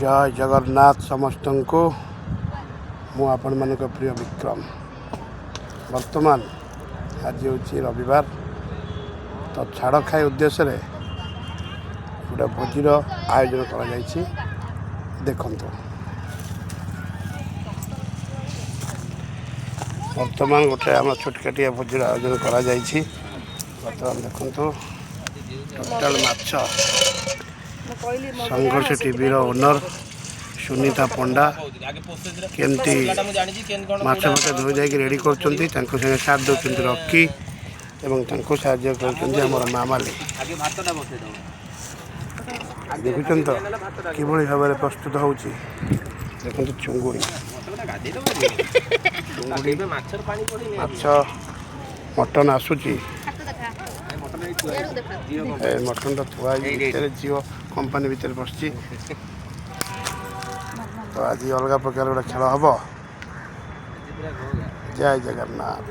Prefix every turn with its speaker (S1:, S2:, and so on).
S1: ଜୟ ଜଗନ୍ନାଥ ସମସ୍ତଙ୍କୁ। ମୁଁ ଆପଣମାନଙ୍କ ପ୍ରିୟ ବିକ୍ରମ। ବର୍ତ୍ତମାନ ଆଜି ହେଉଛି ରବିବାର, ତ ଛାଡ଼ ଖାଇ ଉଦ୍ଦେଶ୍ୟରେ ଗୋଟେ ଭୋଜିର ଆୟୋଜନ କରାଯାଇଛି। ଦେଖନ୍ତୁ, ବର୍ତ୍ତମାନ ଗୋଟେ ଆମ ଛୋଟକାଟିଆ ଭୋଜିର ଆୟୋଜନ କରାଯାଇଛି। ବର୍ତ୍ତମାନ ଦେଖନ୍ତୁ, ଟୋଟାଲ ମାଛ। ସଂଘର୍ଷ ଟିଭିର ଓନର୍ ସୁନିତା ପଣ୍ଡା କେମିତି ମାଛ ଫାଛ ଧୋଇ ଯାଇକି ରେଡ଼ି କରୁଛନ୍ତି। ତାଙ୍କ ସାଙ୍ଗେ ସାଥ ଦେଉଛନ୍ତି ରକି ଏବଂ ତାଙ୍କୁ ସାହାଯ୍ୟ କରୁଛନ୍ତି ଆମର ମାମାଲି। ଦେଖୁଛନ୍ତି ତ କିଭଳି ଭାବରେ ପ୍ରସ୍ତୁତ ହେଉଛି। ଦେଖନ୍ତୁ, ଚୁଙ୍ଗୁଡ଼ି, ଚୁଙ୍ଗୁଡ଼ି, ମାଛ, ମଟନ୍ ଆସୁଛି। ଏ ମଟନ୍ଟା ଥୁଆ ହେଇଛି ଭିତରେ, ଜିଓ କମ୍ପାନୀ ଭିତରେ ବସିଛି। ତ ଆଜି ଅଲଗା ପ୍ରକାର ଗୋଟେ ଖେଳ ହେବ। ଜୟ ଜଗନ୍ନାଥ।